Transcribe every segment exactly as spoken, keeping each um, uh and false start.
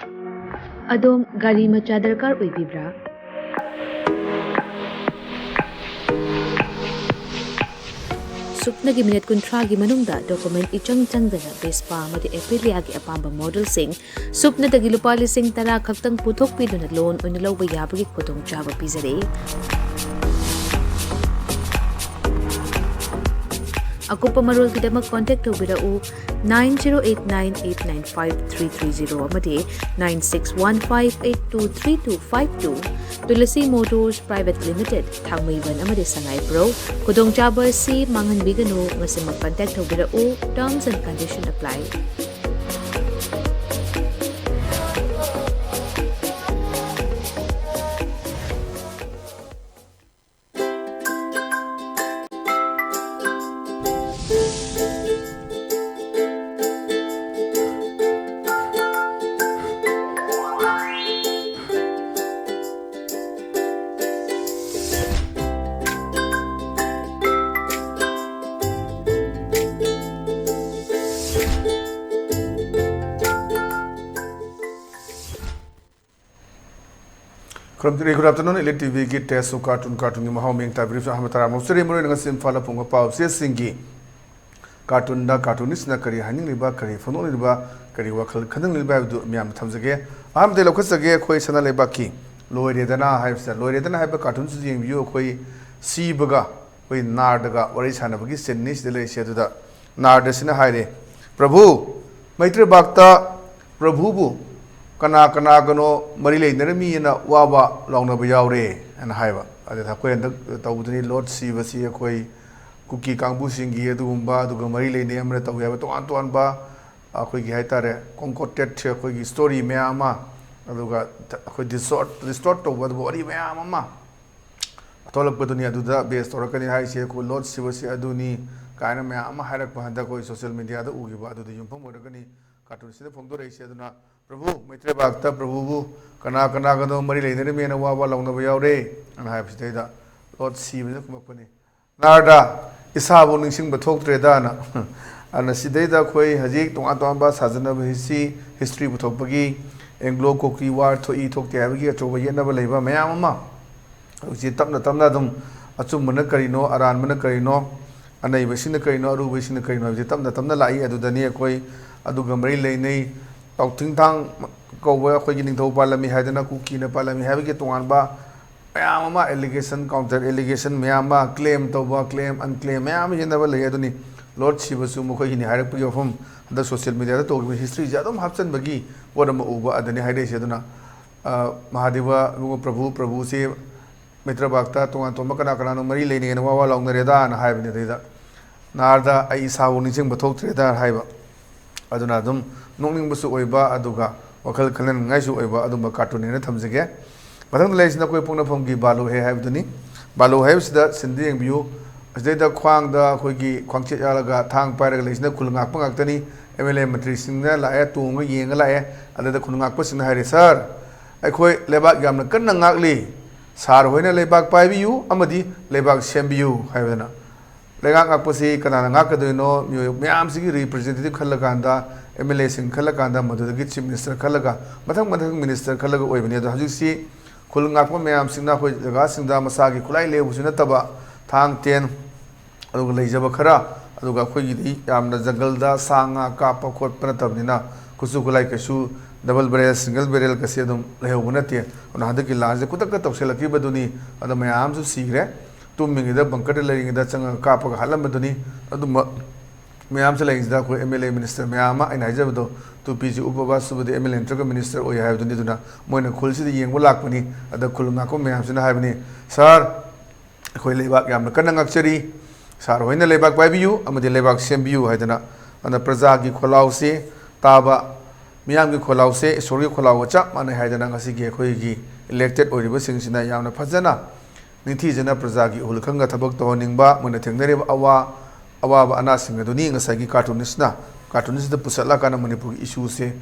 ꯑꯗꯣꯝ ꯒꯥꯔꯤ ꯃꯆꯥ ꯗꯔꯀꯥꯔ ꯑꯣꯏꯕꯤꯕ꯭ꯔꯥ? ꯁꯨꯞꯅꯒꯤ ꯃꯤꯅꯤꯠ ꯀꯨꯟꯊ꯭ꯔꯥꯒꯤ ꯃꯅꯨꯡꯗ ꯗꯣꯀꯨꯃꯦꯟ ꯏꯆꯪ ꯆꯪꯗꯅ ꯚꯦꯁꯄꯥ ꯑꯃꯗꯤ ꯑꯦꯄꯤꯂꯤꯌꯥꯒꯤ ꯑꯄꯥꯝꯕ ꯃꯣꯗꯦꯜꯁꯤꯡ ꯁꯨꯞꯅꯗꯒꯤ ꯂꯨꯄꯥ ꯂꯤꯁꯤꯡ ꯇꯔꯥ ꯈꯛꯇꯪ ꯄꯨꯊꯣꯛꯄꯤꯗꯨꯅ ꯂꯣꯟ ꯑꯣꯏꯅ ꯂꯧꯕ ꯌꯥꯕꯒꯤ ꯈꯨꯗꯣꯡꯆꯥꯕ ꯄꯤꯖꯔꯤ꯫ ꯑꯀꯨꯞꯄ ꯃꯔꯣꯜꯒꯤꯗꯃꯛ ꯀꯣꯟꯇꯦꯛ ꯇꯧꯕꯤꯔꯛꯎ, nine zero eight nine eight nine five three three zero ꯑꯃꯗꯤ nine six one five eight two three two five two꯫ Tulsi motors private limited, Thangmeiband ꯑꯃꯗꯤ ꯁꯉꯥꯏꯄ꯭ꯔꯧ꯫ ꯈꯨꯗꯣꯡꯆꯥꯕ ꯑꯁꯤ ꯃꯥꯡꯍꯟꯕꯤꯒꯅꯨ, ꯉꯁꯤꯃꯛ ꯀꯟꯇꯦꯛ ꯇꯧꯕꯤꯔꯛꯎ꯫ Terms and condition apply꯫ ꯈꯨꯔꯨꯝꯖꯔꯤ, good afternoon, Elite ꯇꯤꯚꯤꯒꯤ ꯇꯦꯁ ꯁꯣ ꯀꯥꯔꯇꯨꯟ, ꯀꯥꯔꯇꯨꯟꯒꯤ ꯃꯍꯥꯎ ꯃꯤꯡ ꯇꯥꯕꯤꯔꯤꯕꯁꯨ ꯑꯍꯥꯟꯕ ꯇꯔꯥꯝꯅ ꯑꯣꯛꯆꯔꯤ꯫ ꯃꯔꯨꯑꯣꯏꯅ ꯉꯁꯤ ꯏꯝꯐꯥꯜꯗ ꯐꯣꯡꯕ ꯄꯥꯎ ꯆꯦꯁꯤꯡꯒꯤ ꯀꯥꯔꯇꯨꯟꯗ ꯀꯥꯔꯇꯨꯅꯤꯁꯅ ꯀꯔꯤ ꯍꯥꯏꯅꯤꯡꯂꯤꯕ, ꯀꯔꯤ ꯐꯣꯡꯗꯣꯛꯅꯤꯡꯂꯤꯕ, ꯀꯔꯤ ꯋꯥꯈꯜ ꯈꯟꯅꯤꯡꯂꯤꯕ ꯍꯥꯏꯕꯗꯨ ꯃꯤꯌꯥꯝꯅ ꯊꯝꯖꯒꯦ꯫ ꯑꯍꯥꯟꯕꯗ ꯂꯧꯈꯠꯆꯒꯦ, ꯑꯩꯈꯣꯏ ꯁꯅꯥ ꯂꯩꯕꯥꯛꯀꯤ ꯂꯣꯏꯔꯦꯗꯅ ꯍꯥꯏꯕꯁꯤꯗ, ꯂꯣꯏꯔꯦꯗꯅ ꯍꯥꯏꯕ ꯀꯥꯔꯇꯨꯟꯁꯤꯗ ꯌꯦꯡꯕꯤꯌꯨ꯫ ꯑꯩꯈꯣꯏ ꯁꯤꯕꯒ ꯑꯩꯈꯣꯏ ꯅꯥꯔꯗꯒ ꯋꯥꯔꯤ ꯁꯥꯟꯅꯕꯒꯤ ꯁꯤꯟꯅꯤ ꯁꯤꯗ ꯂꯩꯔꯤꯁꯦ꯫ ꯑꯗꯨꯗ ꯅꯥꯔꯗꯁꯤꯅ ꯍꯥꯏꯔꯦ, "ꯄ꯭ꯔꯚꯨ, ꯃꯩꯇ꯭ꯔꯕꯥꯛꯇ ꯄ꯭ꯔꯚꯨꯕꯨ ꯀꯅꯥ ꯀꯅꯥꯒꯅꯣ ꯃꯔꯤ ꯂꯩꯅꯔꯝꯃꯤꯅ ꯋꯥ ꯋꯥ ꯂꯥꯎꯅꯕ ꯌꯥꯎꯔꯦ" ꯍꯥꯏꯅ ꯍꯥꯏꯕ꯫ ꯑꯗꯨꯗ ꯑꯩꯈꯣꯏ ꯍꯟꯗꯛ ꯇꯧꯕꯗꯨꯅꯤ, ꯂꯣꯔꯗ ꯁꯤꯕꯁꯤ ꯑꯩꯈꯣꯏ ꯀꯨꯀꯤ ꯀꯥꯡꯕꯨꯁꯤꯡꯒꯤ ꯑꯗꯨꯒꯨꯝꯕ, ꯑꯗꯨꯒ ꯃꯔꯤ ꯂꯩꯅꯩ ꯑꯃꯅ ꯇꯧꯏ ꯍꯥꯏꯕ ꯇꯣꯉꯥꯟ ꯇꯣꯉꯥꯟꯕ ꯑꯩꯈꯣꯏꯒꯤ ꯍꯥꯏꯇꯥꯔꯦ, ꯀꯣꯟꯀꯣꯇꯦꯠꯁꯦ ꯑꯩꯈꯣꯏꯒꯤ ꯁ꯭ꯇꯣꯔꯤ ꯃꯌꯥꯝ ꯑꯃ, ꯑꯗꯨꯒ ꯑꯩꯈꯣꯏ ꯗꯤꯁꯇꯣꯔꯠ ꯗꯤꯁꯇꯣꯔꯠ ꯇꯧꯕ ꯑꯗꯨꯒꯨꯝꯕ ꯋꯥꯔꯤ ꯃꯌꯥꯝ ꯑꯃ ꯊꯣꯛꯂꯛꯄꯗꯨꯅꯤ꯫ ꯑꯗꯨꯗ ꯕꯦꯁ ꯇꯧꯔꯛꯀꯅꯤ ꯍꯥꯏꯁꯦ, ꯑꯩꯈꯣꯏ ꯂꯣꯔꯗ ꯁꯤꯕꯁꯤ ꯑꯗꯨꯅꯤ ꯀꯥꯏꯅ ꯃꯌꯥꯝ ꯑꯃ ꯍꯥꯏꯔꯛꯄ ꯍꯟꯗꯛ ꯑꯩꯈꯣꯏ ꯁꯣꯁꯤꯌꯦꯜ ꯃꯤꯗꯤꯌꯥꯗ ꯎꯈꯤꯕ, ꯑꯗꯨꯗ ꯌꯨꯝꯐꯝ ꯑꯣꯏꯔꯒꯅꯤ ꯀꯥꯔꯇꯨꯟꯁꯤꯗ ꯐꯣꯡꯗꯣꯔꯛꯏꯁꯦ꯫ ꯑꯗꯨꯅ ꯄ꯭ꯔꯚꯨ, ꯃꯩꯇ꯭ꯔꯕꯥꯛꯇ ꯄ꯭ꯔꯚꯨꯕꯨ ꯀꯅꯥ ꯀꯅꯥꯒꯅꯣ ꯃꯔꯤ ꯂꯩꯅꯔꯝꯃꯦꯅ ꯋꯥ ꯋꯥ ꯂꯥꯎꯅꯕ ꯌꯥꯎꯔꯦ ꯑꯅ ꯍꯥꯏꯕꯁꯤꯗꯩꯗ ꯂꯣꯔꯗ ꯁꯤꯕꯁꯤꯅ ꯈꯨꯝꯃꯛꯄꯅꯤ, "ꯅꯥꯔꯗ, ꯏꯁꯥꯕꯨ ꯅꯤꯡꯁꯤꯡꯕ ꯊꯣꯛꯇ꯭ꯔꯦꯗꯅ"꯫ ꯑꯗꯨꯅ ꯁꯤꯗꯩꯗ ꯑꯩꯈꯣꯏ ꯍꯧꯖꯤꯛ ꯇꯣꯉꯥꯟ ꯇꯣꯉꯥꯟꯕ ꯁꯥꯖꯅꯕ ꯍꯤꯁꯇ꯭ꯔꯤ, ꯍꯤꯁꯇ꯭ꯔꯤ ꯄꯨꯊꯣꯛꯄꯒꯤ ꯑꯦꯡꯒ꯭ꯂꯣ ꯀꯨꯀꯤ ꯋꯥꯔ ꯊꯣꯛꯏ ꯊꯣꯛꯇꯦ ꯍꯥꯏꯕꯒꯤ ꯑꯆꯧꯕ ꯌꯦꯠꯅꯕ ꯂꯩꯕ ꯃꯌꯥꯝ ꯑꯃ ꯍꯧꯖꯤꯛ ꯇꯞꯅ ꯇꯞꯅ ꯑꯗꯨꯝ ꯑꯆꯨꯝꯕꯅ ꯀꯔꯤꯅꯣ, ꯑꯔꯥꯟꯕꯅ ꯀꯔꯤꯅꯣ, ꯑꯅꯩꯕꯁꯤꯅ ꯀꯔꯤꯅꯣ, ꯑꯔꯨꯕꯁꯤꯅ ꯀꯔꯤꯅꯣ ꯍꯥꯏꯕꯁꯤ ꯇꯞꯅ ꯇꯞꯅ ꯂꯥꯛꯏ꯫ ꯑꯗꯨꯗꯅꯤ ꯑꯩꯈꯣꯏ ꯑꯗꯨꯒ ꯃꯔꯤ ꯂꯩꯅꯩ ꯇꯥꯎꯊꯤꯡꯊꯥꯡ ꯀꯧꯕ ꯑꯩꯈꯣꯏꯒꯤ ꯅꯤꯡꯊꯧ ꯄꯥꯜꯂꯝꯃꯤ ꯍꯥꯏꯗꯅ ꯀꯨꯀꯤꯅ ꯄꯥꯜꯂꯝꯃꯤ ꯍꯥꯏꯕꯒꯤ ꯇꯣꯉꯥꯟꯕ ꯃꯌꯥꯝ ꯑꯃ allegation, counter allegation ꯃꯌꯥꯝ ꯑꯃ, claim ꯇꯧꯕ, claim, unclaim ꯃꯌꯥꯝ ꯑꯃ ꯌꯦꯟꯅꯕ ꯂꯩ꯫ ꯑꯗꯨꯅꯤ ꯂꯣꯔꯗ ꯁꯤꯕꯁꯨ ꯃꯈꯣꯏꯒꯤꯅꯤ ꯍꯥꯏꯔꯛꯄꯒꯤ ꯋꯥꯐꯝ ꯍꯟꯗꯛ social media ꯗ ꯇꯧꯈꯤꯕ history ꯁꯦ ꯑꯗꯨꯝ ꯍꯥꯞꯆꯤꯟꯕꯒꯤ ꯄꯣꯠ ꯑꯃ ꯎꯕ ꯑꯗꯨꯅꯤ ꯍꯥꯏꯔꯛꯏꯁꯦ꯫ ꯑꯗꯨꯅ, ꯑ, ꯃꯍꯥꯗꯦꯕ ꯏꯕꯨꯡꯉꯣ ꯄ꯭ꯔꯚꯨ, ꯄ꯭ꯔꯚꯨꯁꯦ ꯃꯩꯇ꯭ꯔꯕꯥꯛꯇ ꯇꯣꯉꯥꯟ ꯇꯣꯉꯥꯟꯕ ꯀꯅꯥ ꯀꯅꯥꯅꯣ ꯃꯔꯤ ꯂꯩꯅꯩꯅ ꯋꯥ ꯋꯥ ꯂꯥꯎꯅꯔꯦꯗꯥꯅ ꯍꯥꯏꯕꯅꯤ꯫ ꯑꯗꯩꯗ ꯅꯥꯔꯗ ꯑꯩ ꯏꯁꯥꯕꯨ ꯅꯤꯡꯁꯤꯡꯕ ꯊꯣꯛꯇ꯭ꯔꯦꯗ ꯍꯥꯏꯕ꯫ ꯑꯗꯨꯅ ꯑꯗꯨꯝ ꯅꯣꯛꯅꯤꯡꯕꯁꯨ ꯑꯣꯏꯕ, ꯑꯗꯨꯒ ꯋꯥꯈꯜ ꯈꯜꯍꯟꯅꯤꯡꯉꯥꯏꯁꯨ ꯑꯣꯏꯕ ꯑꯗꯨꯝꯕ cartoon ꯍꯥꯏꯅ ꯊꯝꯖꯒꯦ꯫ ꯃꯊꯪꯗ ꯂꯩꯔꯤꯁꯤꯅ ꯑꯩꯈꯣꯏ ꯄꯣꯛꯅꯐꯝꯒꯤ ꯕꯥꯂꯨ ꯍꯦ ꯍꯥꯏꯕꯗꯨꯅꯤ꯫ ꯕꯥꯂꯨ ꯍꯥꯏꯕꯁꯤꯗ ꯁꯤꯟꯗ ꯌꯦꯡꯕꯤꯌꯨ꯫ ꯑꯁꯤꯗꯩꯗ ꯈ꯭ꯋꯥꯡꯗ ꯑꯩꯈꯣꯏꯒꯤ ꯈ꯭ꯋꯥꯡꯆꯦꯠ ꯌꯥꯜꯂꯒ ꯊꯥꯡ ꯄꯥꯏꯔꯒ ꯂꯩꯁꯤꯅ ꯈꯨꯜ ꯉꯥꯛꯄ ꯉꯥꯛꯇꯅꯤ꯫ MLA ꯃꯟꯇ꯭ꯔꯤꯁꯤꯡꯅ ꯂꯥꯛꯑꯦ, ꯇꯣꯡꯉ ꯌꯦꯡꯉ ꯂꯥꯛꯑꯦ꯫ ꯑꯗꯨꯗ ꯈꯨꯜ ꯉꯥꯛꯄꯁꯤꯡꯅ ꯍꯥꯏꯔꯦ, "ꯁꯥꯔ, ꯑꯩꯈꯣꯏ ꯂꯩꯕꯥꯛ ꯌꯥꯝꯅ ꯀꯟꯅ ꯉꯥꯛꯂꯤ꯫ ꯁꯥꯔ ꯍꯣꯏꯅ ꯂꯩꯕꯥꯛ ꯄꯥꯏꯕꯤꯌꯨ ꯑꯃꯗꯤ ꯂꯩꯕꯥꯛ ꯁꯦꯝꯕꯤꯌꯨ" ꯍꯥꯏꯕꯗꯅ꯫ ꯂꯩꯉꯥꯛ ꯉꯥꯛꯄꯁꯤ ꯀꯅꯥꯅ ꯉꯥꯛꯀꯗꯣꯏꯅꯣ? ꯃꯤꯑꯣꯏ ꯃꯌꯥꯝꯁꯤꯒꯤ representative ꯈꯜꯂꯀꯥꯟꯗ, MLA ꯁꯤꯡ ꯈꯜꯂꯀꯥꯟꯗ, ꯃꯗꯨꯗꯒꯤ chief minister ꯈꯜꯂꯒ, ꯃꯊꯪ ꯃꯊꯪ minister ꯈꯜꯂꯒ ꯑꯣꯏꯕꯅꯤ꯫ ꯑꯗꯣ ꯍꯧꯖꯤꯛꯁꯤ ꯈꯨꯜ ꯉꯥꯛꯄ ꯃꯌꯥꯝꯁꯤꯡꯅ ꯑꯩꯈꯣꯏ ꯖꯒꯥꯁꯤꯡꯗ ꯃꯁꯥꯒꯤ ꯈꯨꯠꯂꯥꯏ ꯂꯩꯕꯁꯨ ꯅꯠꯇꯕ, ꯊꯥꯡ, ꯇꯦꯟ, ꯑꯗꯨꯒ ꯂꯩꯖꯕ ꯈꯔ, ꯑꯗꯨꯒ ꯑꯩꯈꯣꯏꯒꯤꯗꯤ ꯌꯥꯝꯅ ꯖꯪꯒꯜꯗ ꯁꯥ ꯉꯥ ꯀꯥꯞꯄ ꯈꯣꯠꯄ ꯅꯠꯇꯕꯅꯤꯅ, ꯈꯨꯠꯁꯨ ꯈꯨꯠꯂꯥꯏ ꯀꯩꯁꯨ double barrel, single barrel ꯀꯁꯦ ꯑꯗꯨꯝ ꯂꯩꯍꯧꯕ ꯅꯠꯇꯦ꯫ ꯑꯗꯨꯅ ꯍꯟꯗꯛꯀꯤ ꯂꯥꯟꯁꯦ ꯈꯨꯗꯛꯇ ꯇꯧꯁꯤꯜꯂꯛꯈꯤꯕꯗꯨꯅꯤ꯫ ꯑꯗꯣ ꯃꯌꯥꯝꯁꯨ ꯁꯤꯈ꯭ꯔꯦ꯫ ꯇꯨꯝꯃꯤꯉꯩꯗ bunker ꯗ ꯂꯩꯔꯤꯉꯩꯗ ꯆꯪꯉꯒ ꯀꯥꯞꯄꯒ ꯍꯥꯠꯂꯝꯕꯗꯨꯅꯤ꯫ ꯑꯗꯨꯝꯕ ꯃꯌꯥꯝꯁꯦ ꯂꯩꯔꯤꯉꯩꯁꯤꯗ ꯑꯩꯈꯣꯏ MLA minister ꯃꯌꯥꯝ ꯑꯃ, ꯑꯩꯅ ꯍꯥꯏꯖꯕꯗꯣ, ꯇꯨꯄꯤꯁꯤ ꯎꯞꯄꯕ ꯁꯨꯕꯗꯤ MLA ꯅꯠꯇ꯭ꯔꯒ minister ꯑꯣꯏ ꯍꯥꯏꯕꯗꯨꯅꯤ꯫ ꯑꯗꯨꯅ ꯃꯣꯏꯅ ꯈꯨꯜꯁꯤꯗ ꯌꯦꯡꯕ ꯂꯥꯛꯄꯅꯤ꯫ ꯑꯗ ꯈꯨꯜ ꯉꯥꯛꯄ ꯃꯌꯥꯝꯁꯤꯅ ꯍꯥꯏꯕꯅꯤ, "ꯁꯥꯔ, ꯑꯩꯈꯣꯏ ꯂꯩꯕꯥꯛ ꯌꯥꯝꯅ ꯀꯟꯅ ꯉꯥꯛꯆꯔꯤ꯫ ꯁꯥꯔ ꯍꯣꯏꯅ ꯂꯩꯕꯥꯛ ꯄꯥꯏꯕꯤꯌꯨ ꯑꯃꯗꯤ ꯂꯩꯕꯥꯛ ꯁꯦꯝꯕꯤꯌꯨ" ꯍꯥꯏꯗꯅ꯫ ꯑꯗꯨꯅ ꯄ꯭ꯔꯖꯥꯒꯤ ꯈꯣꯜꯂꯥꯎꯁꯦ ꯇꯥꯕ, ꯃꯤꯌꯥꯝꯒꯤ ꯈꯣꯜꯂꯥꯎꯁꯦ ꯏꯁꯣꯔꯒꯤ ꯈꯣꯜꯂꯥꯎꯒ ꯆꯞ ꯃꯥꯟꯅꯩ ꯍꯥꯏꯗꯅ ꯉꯁꯤꯒꯤ ꯑꯩꯈꯣꯏꯒꯤ elected ꯑꯣꯏꯔꯤꯕꯁꯤꯡꯁꯤꯅ ꯌꯥꯝꯅ ꯐꯖꯅ ꯅꯤꯡꯊꯤꯖꯅ ꯄ꯭ꯔꯖꯥꯒꯤ ꯏꯍꯨꯜ ꯈꯪꯒ ꯊꯕꯛ ꯇꯧꯍꯟꯅꯤꯡꯕ, ꯃꯣꯏꯅ ꯊꯦꯡꯅꯔꯤꯕ ꯑꯋꯥ-, ꯑꯋꯥꯕ ꯑꯅꯥꯁꯤꯡ ꯑꯗꯨꯅꯤ ꯉꯁꯥꯏꯒꯤ cartoonist ꯅ, cartoonist ꯇ ꯄꯨꯁꯜꯂꯛꯑꯀꯥꯟꯗ ꯃꯅꯤꯄꯨꯔꯒꯤ issue ꯁꯦ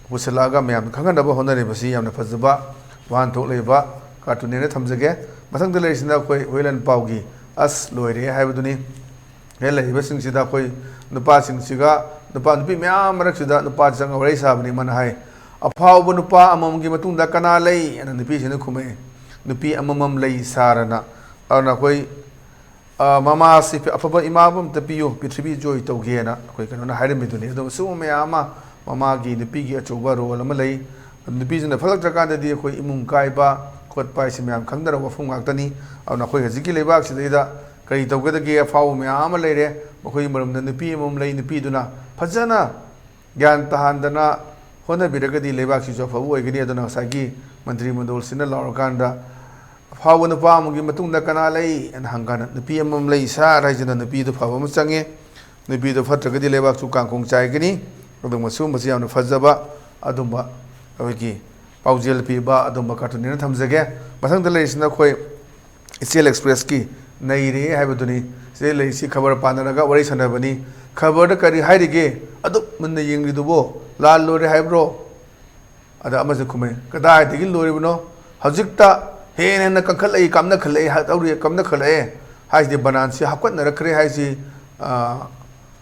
ꯄꯨꯁꯜꯂꯛꯑꯒ ꯃꯌꯥꯝꯗ ꯈꯪꯍꯟꯅꯕ ꯍꯣꯠꯅꯔꯤꯕꯁꯤ ꯌꯥꯝꯅ ꯐꯖꯕ ꯋꯥꯍꯟꯊꯣꯛ ꯂꯩꯕ cartoon ꯅꯦꯅ ꯊꯝꯖꯒꯦ꯫ ꯃꯊꯪꯗ ꯂꯩꯔꯤꯁꯤꯅ ꯑꯩꯈꯣꯏ ꯍꯨꯏꯂꯦꯟ ꯄꯥꯎꯒꯤ "ꯑꯁ ꯂꯣꯏꯔꯦ" ꯍꯥꯏꯕꯗꯨꯅꯤ꯫ ꯍꯦꯛ ꯂꯩꯔꯤꯕꯁꯤꯡꯁꯤꯗ ꯑꯩꯈꯣꯏ ꯅꯨꯄꯥꯁꯤꯡꯁꯤꯒ, ꯅꯨꯄꯥ ꯅꯨꯄꯤ ꯃꯌꯥꯝ ꯃꯔꯛꯁꯤꯗ ꯅꯨꯄꯥ ꯆꯪꯉ ꯋꯥꯔꯤ ꯁꯥꯕꯅꯤ꯫ ꯃꯥꯅ ꯍꯥꯏ, "ꯑꯐꯥꯎꯕ ꯅꯨꯄꯥ ꯑꯃꯃꯝꯒꯤ ꯃꯇꯨꯡꯗ ꯀꯅꯥ ꯂꯩ?" ꯑꯅ ꯅꯨꯄꯤꯁꯤꯡꯅ ꯈꯨꯝꯃꯛꯑꯦ꯫ "ꯅꯨꯄꯤ ꯑꯃꯃꯝ ꯂꯩ ꯁꯥꯔꯅ꯫ ꯑꯗꯨꯅ ꯑꯩꯈꯣꯏ, ꯑ, ꯃꯃꯥꯁꯤ ꯑꯐꯕ ꯏꯃꯥ ꯑꯃ ꯑꯝꯇ ꯄꯤꯌꯨ, ꯄ꯭ꯔꯤꯊꯤꯕꯤ ꯖꯣꯏ ꯇꯧꯒꯦꯅ" ꯑꯩꯈꯣꯏ ꯀꯩꯅꯣꯅ ꯍꯥꯏꯔꯝꯃꯤꯗꯨꯅꯤ꯫ ꯑꯗꯨꯝ ꯁꯤꯒꯨꯝꯕ ꯃꯌꯥꯝ ꯑꯃ ꯃꯃꯥꯒꯤ, ꯅꯨꯄꯤꯒꯤ ꯑꯆꯧꯕ ꯔꯣꯜ ꯑꯃ ꯂꯩ꯫ ꯅꯨꯄꯤꯁꯤꯅ ꯐꯠꯂꯛꯇ꯭ꯔꯀꯥꯟꯗꯗꯤ ꯑꯩꯈꯣꯏ ꯏꯃꯨꯡ ꯀꯥꯏꯕ ꯈꯣꯠꯄ ꯍꯥꯏꯁꯤ ꯃꯌꯥꯝ ꯈꯪꯅꯔꯕ ꯋꯥꯐꯝ ꯉꯥꯛꯇꯅꯤ꯫ ꯑꯗꯨꯅ ꯑꯩꯈꯣꯏ ꯍꯧꯖꯤꯛꯀꯤ ꯂꯩꯕꯥꯛꯁꯤꯗꯩꯗ ꯀꯔꯤ ꯇꯧꯒꯗꯒꯦ? ꯑꯐꯥꯎꯕ ꯃꯌꯥꯝ ꯑꯃ ꯂꯩꯔꯦ꯫ ꯃꯈꯣꯏꯒꯤ ꯃꯔꯝꯗ ꯅꯨꯄꯤ ꯑꯃꯃꯝ ꯂꯩ꯫ ꯅꯨꯄꯤꯗꯨꯅ ꯐꯖꯅ ꯒ꯭ꯌꯥꯟ ꯇꯥꯍꯟꯗꯅ ꯍꯣꯠꯅꯕꯤꯔꯒꯗꯤ ꯂꯩꯕꯥꯛꯁꯤꯁꯨ ꯑꯐꯕ ꯑꯣꯏꯒꯅꯤ꯫ ꯑꯗꯨꯅ ꯉꯁꯥꯏꯒꯤ ꯃꯟꯇ꯭ꯔꯤ ꯃꯟꯗꯣꯜꯁꯤꯅ ꯂꯥꯎꯔꯀꯥꯟꯗ, "ꯑꯐꯥꯎꯕ ꯅꯨꯄꯥ ꯑꯃꯒꯤ ꯃꯇꯨꯡꯗ ꯀꯅꯥ ꯂꯩ?" ꯍꯥꯏꯅ ꯍꯪꯀꯥꯟꯗ, ꯅꯨꯄꯤ ꯑꯃꯃꯝ ꯂꯩ ꯁꯥꯔ ꯍꯥꯏꯁꯤꯅ ꯅꯨꯄꯤꯗꯨ ꯐꯕ ꯑꯃ ꯆꯪꯉꯦ꯫ ꯅꯨꯄꯤꯗꯨ ꯐꯠꯇ꯭ꯔꯒꯗꯤ ꯂꯩꯕꯥꯛꯁꯨ ꯀꯥꯡꯈꯣꯡ ꯆꯥꯏꯒꯅꯤ꯫ ꯑꯗꯨꯒ ꯁꯤꯒꯨꯝꯕꯁꯤ ꯌꯥꯝꯅ ꯐꯖꯕ ꯑꯗꯨꯝꯕ ꯑꯩꯈꯣꯏꯒꯤ ꯄꯥꯎꯖꯦꯜ ꯄꯤꯕ ꯑꯗꯨꯝꯕ ꯀꯥꯔꯇꯨꯟꯅꯦꯅ ꯊꯝꯖꯒꯦ꯫ ꯃꯊꯪꯗ ꯂꯩꯔꯤꯁꯤꯅ ꯑꯩꯈꯣꯏ ꯏꯆꯦꯜ ꯑꯦꯛꯁꯄ꯭ꯔꯦꯁꯀꯤ ꯅꯩꯔꯦ ꯍꯥꯏꯕꯗꯨꯅꯤ꯫ ꯁꯤꯗ ꯂꯩꯔꯤꯁꯤ ꯈꯕꯔ ꯄꯥꯅꯔꯒ ꯋꯥꯔꯤ ꯁꯥꯟꯅꯕꯅꯤ꯫ "ꯈꯕꯔꯗ ꯀꯔꯤ ꯍꯥꯏꯔꯤꯒꯦ? ꯑꯗꯨꯛ ꯃꯨꯟꯅ ꯌꯦꯡꯂꯤꯗꯨꯕꯣ? ꯂꯥꯟ ꯂꯣꯏꯔꯦ ꯍꯥꯏꯕ꯭ꯔꯣ?" ꯑꯗ ꯑꯃꯁꯨ ꯈꯨꯝꯃꯦ, "ꯀꯗꯥꯏꯗꯒꯤ ꯂꯣꯏꯔꯤꯕꯅꯣ? ꯍꯧꯖꯤꯛꯇ ꯍꯦꯟꯅ ꯍꯦꯟꯅ ꯀꯟꯈꯠꯂꯛꯏ, ꯀꯥꯞꯅꯈꯠꯂꯛꯏ ꯍꯥꯏ-, ꯇꯧꯔꯤ, ꯀꯥꯞꯅꯈꯠꯂꯛꯑꯦ ꯍꯥꯏꯁꯤꯗꯤ ꯕꯅꯥꯟꯁꯤ ꯍꯥꯞꯀꯠꯅꯔꯛꯈ꯭ꯔꯦ ꯍꯥꯏꯁꯤ, ꯑ,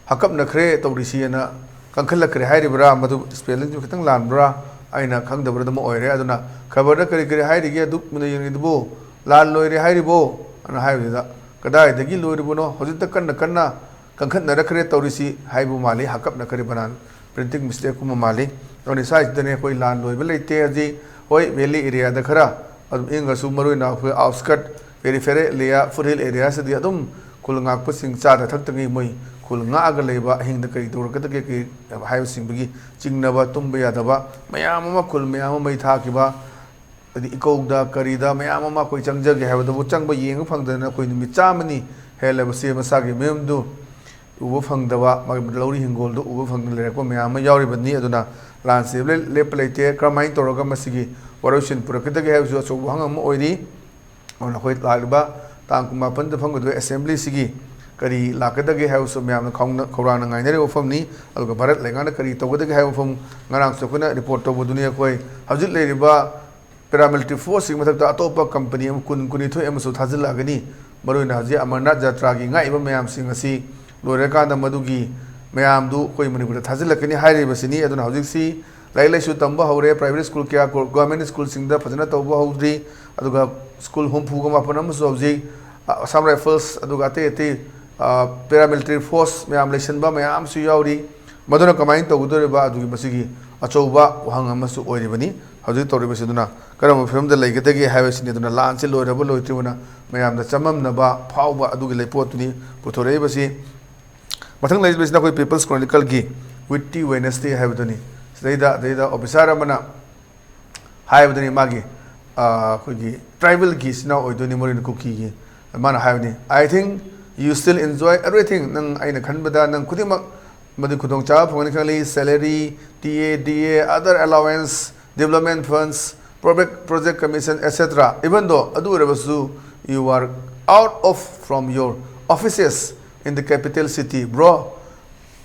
ꯍꯥꯞꯀꯠꯅꯈ꯭ꯔꯦ ꯇꯧꯔꯤꯁꯤꯅ ꯀꯟꯈꯠꯂꯛꯈ꯭ꯔꯦ ꯍꯥꯏꯔꯤꯕ꯭ꯔꯥ? ꯃꯗꯨ ꯁ꯭ꯄꯦꯂꯤꯡꯁꯨ ꯈꯤꯇꯪ ꯂꯥꯟꯕ꯭ꯔꯥ? ꯑꯩꯅ ꯈꯪꯗꯕ꯭ꯔꯥ ꯑꯗꯨꯃ ꯑꯣꯏꯔꯦ꯫ ꯑꯗꯨꯅ ꯈꯕꯔꯗ ꯀꯔꯤ ꯀꯔꯤ ꯍꯥꯏꯔꯤꯒꯦ? ꯑꯗꯨꯛ ꯃꯨꯟꯅ ꯌꯦꯡꯂꯤꯗꯨꯕꯨ ꯂꯥꯟ ꯂꯣꯏꯔꯦ ꯍꯥꯏꯔꯤꯕꯣ?" ꯑꯅ ꯍꯥꯏꯕꯁꯤꯗ, "ꯀꯗꯥꯏꯗꯒꯤ ꯂꯣꯏꯔꯤꯕꯅꯣ? ꯍꯧꯖꯤꯛꯇ ꯀꯟꯅ ꯀꯟꯅ ꯀꯟꯈꯠꯅꯔꯛꯈ꯭ꯔꯦ ꯇꯧꯔꯤꯁꯤ" ꯍꯥꯏꯕ ꯃꯥꯜꯂꯤ, ꯍꯥꯞꯀꯠꯅꯈ꯭ꯔꯦ ꯕꯅꯥꯟ꯫ ꯄ꯭ꯔꯤꯟꯇꯤꯡ ꯃꯤꯁꯇꯦꯛꯀꯨꯝꯕ ꯃꯥꯜꯂꯤ꯫ ꯑꯗꯨꯅ ꯁ꯭ꯋꯥꯏꯁꯤꯗꯅꯦ ꯑꯩꯈꯣꯏ ꯂꯥꯟ ꯂꯣꯏꯕ ꯂꯩꯇꯦ꯫ ꯍꯧꯖꯤꯛ ꯍꯣꯏ, ꯚꯦꯂꯤ ꯑꯦꯔꯤꯌꯥꯗ ꯈꯔ ꯑꯗꯨꯝ ꯏꯪꯉꯁꯨ, ꯃꯔꯨꯑꯣꯏꯅ ꯑꯩꯈꯣꯏ ꯑꯥꯎꯠꯁꯀꯠ, ꯄꯦꯔꯤꯐꯦꯔꯦꯜ ꯑꯦꯔꯤꯌꯥ, ꯐꯨꯠꯍꯤꯜ ꯑꯦꯔꯤꯌꯥꯁꯤꯗꯤ ꯑꯗꯨꯝ ꯈꯨꯜ ꯉꯥꯛꯄꯁꯤꯡ ꯆꯥꯗ ꯊꯛꯇꯉꯩ ꯃꯣꯏ ꯈꯨꯜ ꯉꯥꯛꯑꯒ ꯂꯩꯕ, ꯑꯍꯤꯡꯗ ꯀꯔꯤ ꯇꯧꯔꯛꯀꯗꯒꯦ, ꯀꯔꯤ ꯍꯥꯏꯕꯁꯤꯡꯗꯨꯒꯤ ꯆꯤꯡꯅꯕ, ꯇꯨꯝꯕ ꯌꯥꯗꯕ ꯃꯌꯥꯝ ꯑꯃ, ꯈꯨꯜ ꯃꯌꯥꯝ ꯑꯃ ꯃꯩ ꯊꯥꯈꯤꯕ, ꯍꯥꯏꯗꯤ ꯏꯀꯧꯗ ꯀꯔꯤꯗ ꯃꯌꯥꯝ ꯑꯃ ꯑꯩꯈꯣꯏ ꯆꯪꯖꯒꯦ ꯍꯥꯏꯕꯗꯨꯕꯨ ꯆꯪꯕ ꯌꯦꯡꯕ ꯐꯪꯗꯗꯅ ꯑꯩꯈꯣꯏ ꯅꯨꯃꯤꯠ ꯆꯥꯝꯃꯅꯤ ꯍꯦꯜꯂꯕꯁꯦ ꯃꯁꯥꯒꯤ ꯃꯌꯨꯝꯗꯨ ꯎꯕ ꯐꯪꯗꯕ, ꯃꯥꯒꯤ ꯂꯧꯔꯤ ꯍꯤꯡꯒꯣꯜꯗꯨ ꯎꯕ ꯐꯪꯗꯅ ꯂꯩꯔꯛꯄ ꯃꯌꯥꯝ ꯑꯃ ꯌꯥꯎꯔꯤꯕꯅꯤ꯫ ꯑꯗꯨꯅ ꯂꯥꯟꯁꯦ ꯂꯦ-, ꯂꯦꯞꯄ ꯂꯩꯇꯦ꯫ ꯀꯔꯝꯍꯥꯏꯅ ꯇꯧꯔꯒ ꯃꯁꯤꯒꯤ ꯋꯥꯔꯣꯏꯁꯤꯟ ꯄꯨꯔꯛꯀꯗꯒꯦ ꯍꯥꯏꯕꯁꯨ ꯑꯆꯧꯕ ꯋꯥꯍꯪ ꯑꯃ ꯑꯣꯏꯔꯤ꯫ ꯑꯗꯨꯅ ꯑꯩꯈꯣꯏ ꯂꯥꯛꯂꯤꯕ ꯇꯥꯡ ꯀꯨꯟꯃꯥꯄꯟꯗ ꯐꯝꯒꯗꯕ ꯑꯦꯁꯦꯝꯕ꯭ꯂꯤꯁꯤꯒꯤ ꯀꯔꯤ ꯂꯥꯛꯀꯗꯒꯦ ꯍꯥꯏꯕꯁꯨ ꯃꯌꯥꯝꯅ ꯈꯪꯅ-, ꯈꯧꯔꯥꯡꯅ ꯉꯥꯏꯅꯔꯤꯕ ꯋꯥꯐꯝꯅꯤ꯫ ꯑꯗꯨꯒ ꯚꯥꯔꯠ ꯂꯩꯉꯥꯛꯅ ꯀꯔꯤ ꯇꯧꯒꯗꯒꯦ ꯍꯥꯏꯕ ꯋꯥꯐꯝ ꯉꯔꯥꯡꯁꯨ ꯑꯩꯈꯣꯏꯅ ꯔꯤꯄꯣꯔꯠ ꯇꯧꯕꯗꯨꯅꯤ꯫ ꯑꯩꯈꯣꯏ ꯍꯧꯖꯤꯛ ꯂꯩꯔꯤꯕ ꯄꯦꯔꯥꯃꯤꯂꯤꯇꯔꯤ ꯐꯣꯔꯁꯁꯤꯒꯤ ꯃꯊꯛꯇ ꯑꯇꯣꯞꯄ ꯀꯝꯄꯅꯤ ꯑꯃ ꯀꯨꯟ, ꯀꯨꯟꯅꯤꯊꯣꯏ ꯑꯃꯁꯨ ꯊꯥꯖꯤꯜꯂꯛꯑꯒꯅꯤ꯫ ꯃꯔꯨꯑꯣꯏꯅ ꯍꯧꯖꯤꯛ ꯑꯃꯔꯅꯥꯊ ꯖꯇ꯭ꯔꯥꯒꯤ ꯉꯥꯛꯏꯕ ꯃꯌꯥꯝꯁꯤꯡ ꯑꯁꯤ ꯂꯣꯏꯔꯀꯥꯟꯗ ꯃꯗꯨꯒꯤ ꯃꯌꯥꯝꯗꯨ ꯑꯩꯈꯣꯏ ꯃꯅꯤꯄꯨꯔꯗ ꯊꯥꯖꯤꯜꯂꯛꯀꯅꯤ ꯍꯥꯏꯔꯤꯕꯁꯤꯅꯤ꯫ ꯑꯗꯨꯅ ꯍꯧꯖꯤꯛꯁꯤ ꯂꯥꯏꯔꯤꯛ ꯂꯥꯏꯁꯨ ꯇꯝꯕ ꯍꯧꯔꯦ꯫ Private school ꯀꯌꯥ, government schoolꯁꯤꯡꯗ ꯐꯖꯅ ꯇꯧꯕ ꯍꯧꯗ꯭ꯔꯤ꯫ ꯑꯗꯨꯒ school ꯍꯨꯝꯐꯨꯒ ꯃꯥꯄꯟ ꯑꯃꯁꯨ ꯍꯧꯖꯤꯛ, ꯑ, Assam Rifles ꯑꯗꯨꯒ ꯑꯇꯩ ꯑꯇꯩ, ꯑ, paramilitary force ꯃꯌꯥꯝ ꯂꯩꯁꯟꯕ ꯃꯌꯥꯝ ꯑꯃꯁꯨ ꯌꯥꯎꯔꯤ꯫ ꯃꯗꯨꯅ ꯀꯃꯥꯏꯅ ꯇꯧꯒꯗꯧꯔꯤꯕ? ꯑꯗꯨꯒꯤ ꯃꯁꯤꯒꯤ ꯑꯆꯧꯕ ꯋꯥꯍꯪ ꯑꯃꯁꯨ ꯑꯣꯏꯔꯤꯕꯅꯤ꯫ ꯍꯧꯖꯤꯛ ꯇꯧꯔꯤꯕꯁꯤ ꯑꯗꯨꯅ ꯀꯔꯝꯕ ꯐꯤꯕꯝꯗ ꯂꯩꯒꯗꯒꯦ ꯍꯥꯏꯕꯁꯤꯅꯤ꯫ ꯑꯗꯨꯅ ꯂꯥꯟꯁꯤ ꯂꯣꯏꯔꯕ ꯂꯣꯏꯗ꯭ꯔꯤꯕꯅ ꯃꯌꯥꯝꯗ ꯆꯃꯝꯅꯕ ꯐꯥꯎꯕ ꯑꯗꯨꯒꯤ ꯂꯩꯄꯣꯠꯇꯨꯅꯤ ꯄꯨꯊꯣꯔꯛꯏꯕꯁꯤ꯫ ꯃꯊꯪ ꯂꯩꯔꯤꯕꯁꯤꯅ ꯑꯩꯈꯣꯏ People's Chronicleꯒꯤ Witty Wednesday ꯍꯥꯏꯕꯗꯨꯅꯤ꯫ ꯁꯤꯗꯩꯗ, ꯑꯗꯩꯗ officer ꯑꯃꯅ ꯍꯥꯏꯕꯗꯨꯅꯤ, ꯃꯥꯒꯤ, ꯑ, ꯑꯩꯈꯣꯏꯒꯤ tribalꯒꯤ ꯏꯆꯤꯟ ꯏꯅꯥꯎ ꯑꯣꯏꯗꯣꯏꯅꯤ, ꯃꯔꯨ ꯑꯣꯏꯅ ꯀꯨꯀꯤꯒꯤ꯫ ꯃꯥꯅ ꯍꯥꯏꯕꯅꯤ, "I think you still enjoy everything." ꯅꯪ, ꯑꯩꯅ ꯈꯟꯕꯗ ꯅꯪ ꯈꯨꯗꯤꯡꯃꯛ ꯃꯗꯨ ꯈꯨꯗꯣꯡꯆꯥꯕ ꯐꯪꯒꯅꯤ ꯈꯜꯂꯤ꯫ Salary, T A, D A, other allowance, development funds, project, project commission, et cetera. Even though, ꯑꯗꯨ ꯑꯣꯏꯔꯕꯁꯨ, you are out of from your offices in the capital city, bro.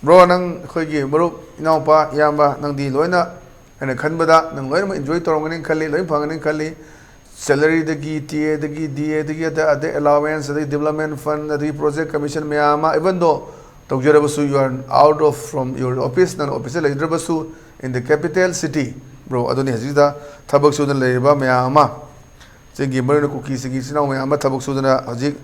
Bro, ꯅꯪ, ꯑꯩꯈꯣꯏꯒꯤ ꯃꯔꯨꯞ, ꯏꯅꯥꯎꯄꯥ, ꯏꯌꯥꯝꯕ, ꯅꯪꯗꯤ ꯂꯣꯏꯅ, ꯑꯩꯅ ꯈꯟꯕꯗ ꯅꯪ ꯂꯣꯏꯅꯃꯛ enjoy ꯇꯧꯔꯝꯒꯅꯤ ꯈꯜꯂꯤ, ꯂꯣꯏꯅ ꯐꯪꯒꯅꯤ ꯈꯜꯂꯤ꯫ Salaryꯗꯒꯤ, T Aꯗꯒꯤ, D Aꯗꯒꯤ, ꯑꯗꯩ, ꯑꯗꯩ allowance, ꯑꯗꯩ development fund, ꯑꯗꯩ project commission ꯃꯌꯥꯝ ꯑꯃ, even though ꯇꯧꯖꯔꯕꯁꯨ, you are out of from your office, ꯅꯪ officeꯇ ꯂꯩꯖꯗ꯭ꯔꯕꯁꯨ, in the capital city, bro, ꯑꯗꯨꯅꯤ ꯍꯧꯖꯤꯛꯇ ꯊꯕꯛ ꯁꯨꯗꯅ ꯂꯩꯔꯤꯕ ꯃꯌꯥꯝ ꯑꯃ, ꯆꯤꯡꯒꯤ ꯃꯔꯨ ꯑꯣꯏꯅ ꯀꯨꯀꯤꯁꯤꯡꯒꯤ ꯏꯆꯤꯟ ꯏꯅꯥꯎ ꯃꯌꯥꯝ ꯑꯃ ꯊꯕꯛ ꯁꯨꯗꯅ ꯍꯧꯖꯤꯛ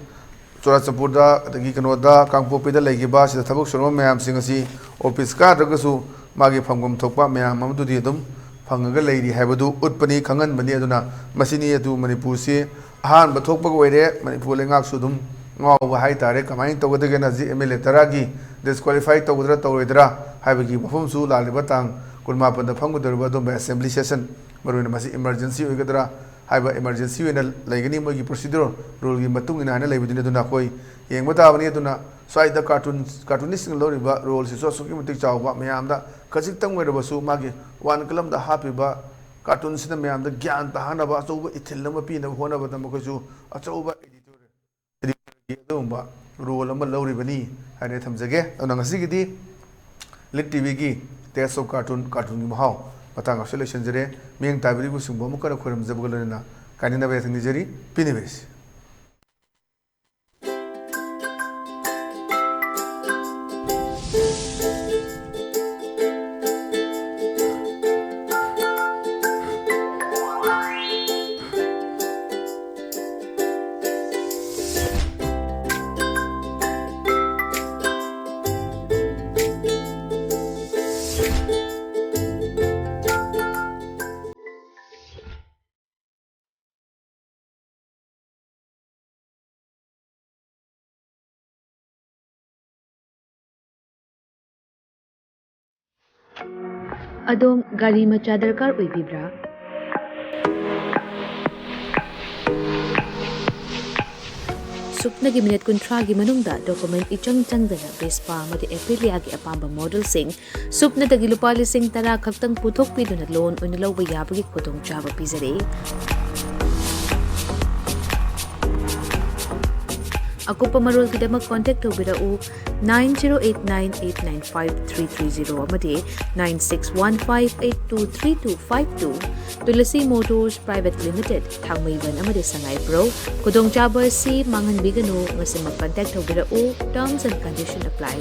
ꯆꯨꯔꯥꯆꯥꯟꯄꯨꯔꯗ, ꯑꯗꯒꯤ ꯀꯩꯅꯣꯗ, ꯀꯥꯡꯄꯣꯛꯄꯤꯗ ꯂꯩꯈꯤꯕ, ꯁꯤꯗ ꯊꯕꯛ ꯁꯨꯔꯝꯕ ꯃꯌꯥꯝꯁꯤꯡ ꯑꯁꯤ office ꯀꯥꯗ꯭ꯔꯒꯁꯨ ꯃꯥꯒꯤ ꯐꯪꯐꯝ ꯊꯣꯛꯄ ꯃꯌꯥꯝ ꯑꯃꯗꯨꯗꯤ ꯑꯗꯨꯝ ꯐꯪꯉꯒ ꯂꯩꯔꯤ ꯍꯥꯏꯕꯗꯨ ꯎꯠꯄꯅꯤ, ꯈꯪꯍꯟꯕꯅꯤ꯫ ꯑꯗꯨꯅ ꯃꯁꯤꯅꯤ꯫ ꯑꯗꯨ ꯃꯅꯤꯄꯨꯔꯁꯤ ꯑꯍꯥꯟꯕ ꯊꯣꯛꯄꯒ ꯑꯣꯏꯔꯦ꯫ ꯃꯅꯤꯄꯨꯔ ꯂꯩꯉꯥꯛꯁꯨ ꯑꯗꯨꯝ ꯉꯥꯎꯕ ꯍꯥꯏꯇꯥꯔꯦ꯫ ꯀꯃꯥꯏꯅ ꯇꯧꯒꯗꯒꯦꯅ ꯍꯧꯖꯤꯛ M L A ꯇꯔꯥꯒꯤ disqualify ꯇꯧꯒꯗ꯭ꯔꯥ ꯇꯧꯔꯣꯏꯗ꯭ꯔꯥ ꯍꯥꯏꯕꯒꯤ ꯋꯥꯐꯝꯁꯨ ꯂꯥꯛꯂꯤꯕ ꯇꯥꯡ ꯀꯨꯟꯃꯥꯄꯟꯗ ꯐꯝꯒꯗꯧꯔꯤꯕ ꯑꯗꯨꯝꯕ assembly session, ꯃꯔꯨꯑꯣꯏꯅ ꯃꯁꯤ emergency ꯑꯣꯏꯒꯗ꯭ꯔꯥ ꯍꯥꯏꯕ emergency ꯑꯣꯏꯅ ꯂꯩꯒꯅꯤ꯫ ꯃꯣꯏꯒꯤ procedure ruleꯒꯤ ꯃꯇꯨꯡ ꯏꯟꯅ ꯍꯥꯏꯅ ꯂꯩꯕꯗꯨꯅꯤ꯫ ꯑꯗꯨꯅ ꯑꯩꯈꯣꯏ ꯌꯦꯡꯕ ꯇꯥꯕꯅꯤ꯫ ꯑꯗꯨꯅ ꯁ꯭ꯋꯥꯏꯗ cartoon, cartoonistꯁꯤꯡꯅ ꯂꯧꯔꯤꯕ roleꯁꯤꯁꯨ ꯑꯁꯨꯛꯀꯤ ꯃꯇꯤꯛ ꯆꯥꯎꯕ, ꯃꯌꯥꯝꯗ ꯈꯖꯤꯛꯇꯪ ꯑꯣꯏꯔꯕꯁꯨ ꯃꯥꯒꯤ ꯋꯥꯟ ꯀꯂꯝꯗ ꯍꯥꯞꯄꯤꯕ cartoonꯁꯤꯅ ꯃꯌꯥꯝꯗ ꯒ꯭ꯌꯥꯟ ꯇꯥꯍꯟꯅꯕ, ꯑꯆꯧꯕ ꯏꯊꯤꯜ ꯑꯃ ꯄꯤꯅꯕ ꯍꯣꯠꯅꯕꯗ ꯃꯈꯣꯏꯁꯨ ꯑꯆꯧꯕ editorial, editorialꯒꯤ ꯑꯗꯨꯒꯨꯝꯕ role ꯑꯃ ꯂꯧꯔꯤꯕꯅꯤ ꯍꯥꯏꯅ ꯊꯝꯖꯒꯦ꯫ ꯑꯗꯨꯅ ꯉꯁꯤꯒꯤꯗꯤ Lit TVꯒꯤ Taste of Cartoon, cartoonꯒꯤ ꯃꯍꯥꯎ ꯃꯇꯥꯡ ꯑꯁꯤꯗ ꯂꯣꯏꯁꯤꯟꯖꯔꯦ꯫ ꯃꯤꯠꯌꯦꯡ ꯇꯥꯕꯤꯔꯤꯕꯁꯤꯡꯕꯨ ꯑꯃꯨꯛ ꯍꯟꯅ ꯈꯣꯏꯔꯝꯖꯕꯒ ꯂꯣꯏꯅꯅ ꯀꯥꯏꯅꯅꯕ ꯌꯥꯊꯪ ꯅꯤꯖꯔꯤ꯫ ꯄꯤꯅꯤꯕꯤꯔꯤꯁꯤ꯫ ꯑꯗꯣꯝ ꯒꯥꯔꯤ ꯃꯆꯥ ꯗꯔꯀꯥꯔ ꯑꯣꯏꯕꯤꯕ꯭ꯔꯥ? ꯁꯨꯞꯅꯒꯤ ꯃꯤꯅꯤꯠ ꯀꯨꯟꯊ꯭ꯔꯥꯒꯤ ꯃꯅꯨꯡꯗ ꯗꯣꯀꯨꯃꯦꯟ ꯏꯆꯪ ꯆꯪꯗꯅ ꯚꯦꯁꯄꯥ ꯑꯃꯗꯤ ꯑꯦꯄꯤꯂꯤꯌꯥꯒꯤ ꯑꯄꯥꯝꯕ ꯃꯣꯗꯦꯜꯁꯤꯡ ꯁꯨꯞꯅꯗꯒꯤ ꯂꯨꯄꯥ ꯂꯤꯁꯤꯡ ꯇꯔꯥ ꯈꯛꯇꯪ ꯄꯨꯊꯣꯛꯄꯤꯗꯨꯅ ꯂꯣꯟ ꯑꯣꯏꯅ ꯂꯧꯕ ꯌꯥꯕꯒꯤ ꯈꯨꯗꯣꯡꯆꯥꯕ ꯄꯤꯖꯔꯤ꯫ ꯑꯀꯨꯞꯄ ꯃꯔꯣꯜꯒꯤꯗꯃꯛ ꯀꯣꯟꯇꯦꯛ ꯇꯧꯕꯤꯔꯛꯎ nine zero eight nine eight nine five three three zero ꯑꯃꯗꯤ nine six one five eight two three two five two꯫ Tulsi motors private limited, Thangmeiband ꯑꯃꯗꯤ ꯁꯉꯥꯏꯄ꯭ꯔꯧ꯫ ꯈꯨꯗꯣꯡꯆꯥꯕ ꯑꯁꯤ ꯃꯥꯡꯍꯟꯕꯤꯒꯅꯨ꯫ ꯉꯁꯤꯃꯛ ꯀꯟꯇꯦꯛ ꯇꯧꯕꯤꯔꯛꯎ꯫ Terms and condition apply꯫